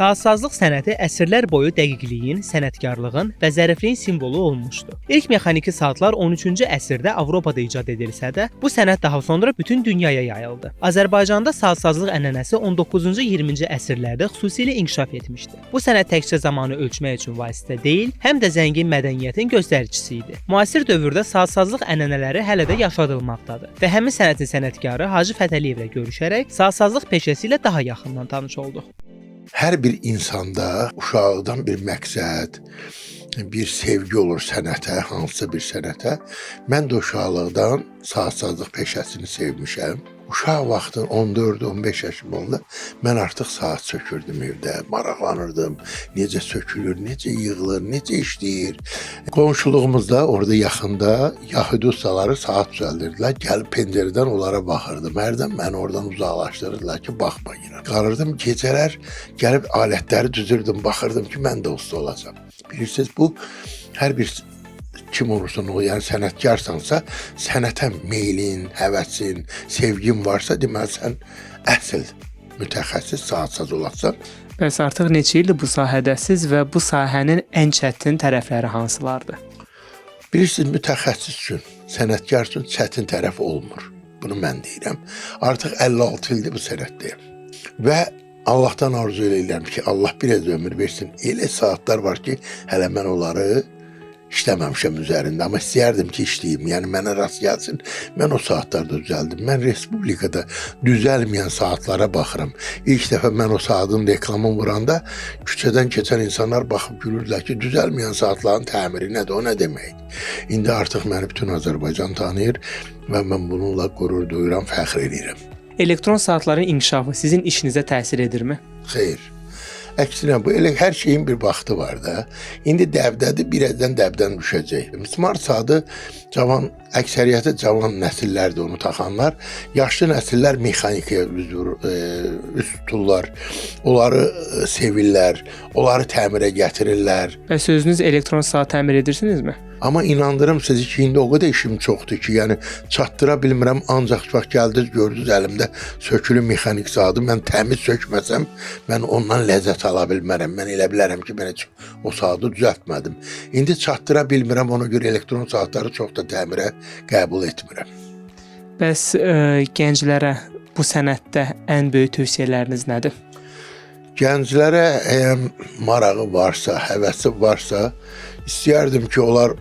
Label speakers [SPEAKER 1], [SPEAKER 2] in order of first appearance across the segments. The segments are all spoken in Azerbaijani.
[SPEAKER 1] Saatsazlıq sənəti əsrlər boyu dəqiqliyin, sənətkarlığın və zərifliyin simvolu olmuşdu. İlk mexaniki saatlar 13-cü əsrdə Avropada icad edilsə də, bu sənət daha sonra bütün dünyaya yayıldı. Azərbaycanda saatsazlıq ənənəsi 19-cu, 20-ci əsrlərdə xüsusilə inkişaf etmişdi. Bu sənət təkcə zamanı ölçmək üçün vasitə deyil, həm də zəngin mədəniyyətin göstəricisi idi. Müasir dövrdə saatsazlıq ənənələri hələ də yaşadılmaqdadır və həmin sənətin sənətkarı Hacı Fətəliyevlə görüşərək saatsazlıq peşəsi ilə daha yaxından tanış olduq.
[SPEAKER 2] Hər bir insanda uşaqlıqdan bir məqsəd, bir sevgi olur sənətə, hansısa bir sənətə. Mən də uşaqlıqdan saatsazlıq peşəsini sevmişəm. Uşaq vaxtı 14-15 yaşım olanda mən artıq saat sökürdüm evdə, maraqlanırdım. Necə sökülür, necə yığılır, necə işləyir. Qonşuluğumuzda orada yaxında Yahudi ustaları saat düzəldirdilər. Gəlib pəncərədən onlara baxırdım. Hərdən məni oradan uzaqlaşdırırdılar ki, baxma yenə. Qalırdım gecələr gəlib alətləri düzürdüm, baxırdım ki, mən də usta olacağam. Bilirsiniz, bu hər bir kim olursan ol, yəni sənətkarsansa, sənətə meylin, həvəsin, sevgin varsa, deməli sən əsl mütəxəssis saatsaz olasan.
[SPEAKER 3] Bəs artıq neçə ildir bu sahədəsiz və bu sahənin ən çətin tərəfləri hansılardır?
[SPEAKER 2] Bilirsiniz, mütəxəssis üçün, sənətkar üçün çətin tərəf olmur. Bunu mən deyirəm. Artıq 56 ildir bu sənətdəyəm. Və Allahdan arzu eləyirəm ki, Allah biraz ömür versin. Elə saatlar var ki, hələ mən onları işləməmişəm üzərində, amma istəyərdim ki, işləyim. Yəni mənə rast gəlsin. Mən o saatlarda düzəldim. Mən respublikada düzəlməyən saatlara baxıram. İlk dəfə mən o saatın reklamını vuranda küçədən keçən insanlar baxıb gülürdülər ki, düzəlməyən saatların təmiri nədir, o nə deməkdir? İndi artıq məni bütün Azərbaycan tanıyır və mən bununla qürur duyuram, fəxr edirəm.
[SPEAKER 3] Elektron saatların inkişafı sizin işinizə təsir edirmi?
[SPEAKER 2] Xeyr. Əksinə bu elə hər şeyin bir vaxtı var da. İndi dəbdədir, birazdan dəbdən düşəcək. Smart saatı cavan, əksəriyyəti cavan nəsillərdir onu taxanlar. Yaşlı nəsillər mexanikaya üz tuturlar. Onları sevirlər, onları təmirə gətirirlər.
[SPEAKER 3] Bəs özünüz elektron saat təmir edirsinizmi?
[SPEAKER 2] Amma inandırım sizi ki, indi o qədər işim çoxdur ki, yəni çatdıra bilmirəm. Ancaq bax gəldiniz, gördünüz əlimdə sökülü mexanik saatı. Mən təmiz sökməsəm, mən ondan ləzzət ala bilmərəm. Mən elə bilərəm ki, mən heç o saatı düzəltmədim. İndi çatdıra bilmirəm, ona görə elektron saatları çox da təmirə qəbul etmirəm.
[SPEAKER 3] Bəs gənclərə bu sənətdə ən böyük tövsiyələriniz nədir?
[SPEAKER 2] Gənclərə əgər marağı varsa, həvəsi varsa, istəyərdim ki, onlar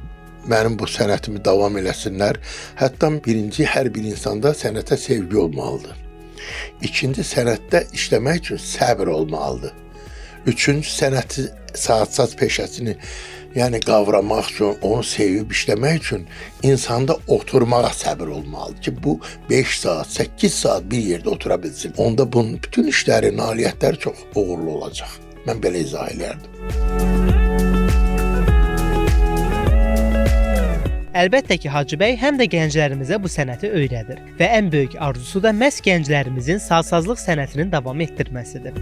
[SPEAKER 2] mənim bu sənətimi davam eləsinlər. Hətta birinci, hər bir insanda sənətə sevgi olmalıdır. İkinci, sənətdə işləmək üçün səbr olmalıdır. Üçüncü, sənəti, saatsaz peşəsini, yəni qavramaq üçün, onu sevib işləmək üçün insanda oturmağa səbir olmalıdır ki, bu 5 saat, 8 saat bir yerdə otura bilsin. Onda bunun bütün işləri, nailiyyətləri çox uğurlu olacaq. Mən belə izah eləyərdim.
[SPEAKER 1] Əlbəttə ki, Hacı bəy həm də gənclərimizə bu sənəti öyrədir və ən böyük arzusu da məhz gənclərimizin saatsazlıq sənətinin davam etdirməsidir.